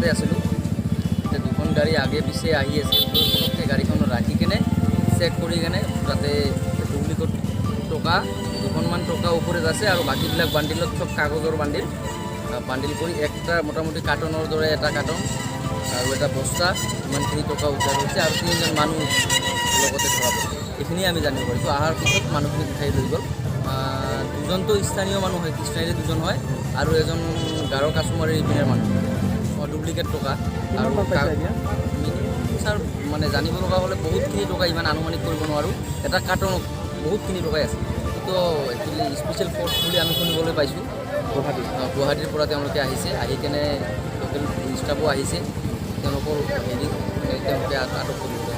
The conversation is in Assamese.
ৰাস্তাতে আছিলোঁ। এতিয়া দুখন গাড়ী আগে পিছে আহি আছে। পটককৈ গাড়ীখন ৰাখি কেনে চেক কৰি কেনে তাতে ডুপ্লিকেট টকা দুখনমান টকা ওপৰত আছে আৰু বাকীবিলাক বান্ডিলত চব কাগজৰ বান্ডিল বান্ডিল কৰি একটা মোটামুটি কাৰ্টনৰ দৰে এটা কাৰ্টন আৰু এটা বস্তা, ইমানখিনি টকা উদ্ধাৰ হৈছে আৰু তিনিজন মানুহ লগতে ধৰা পৰিছে। এইখিনিয়ে আমি জানিব পাৰিছোঁ। অহাৰ পিছত মানুহখিনিক উঠাই লৈ গ'ল। দুজনতো স্থানীয় মানুহ হয়, কৃষ্ণাইৰে দুজন হয় আৰু এজন গাৰো কাছুমাৰীৰ ইপিনেৰ মানুহ। ডুপ্লিকেট টকা কিমান আৰু মান পাইছে আইডিয়া? মিনিমাম ছাৰ, মানে জানিব লগা হ'লে বহুতখিনি টকা, ইমান আনুমানিক কৰিব নোৱাৰোঁ। এটা কাৰ্টনত বহুতখিনি টকাই আছে। তো একচুৱেলি স্পেচিয়েল ফ'ৰ্চ বুলি আমি শুনিবলৈ পাইছোঁ। গুৱাহাটী। গুৱাহাটীৰ পৰা তেওঁলোকে আহিছে। আহি কেনে লোকেল ষ্টাফো আহিছে। তেওঁলোকৰ হেৰি তেওঁলোকে আটক কৰিবলৈ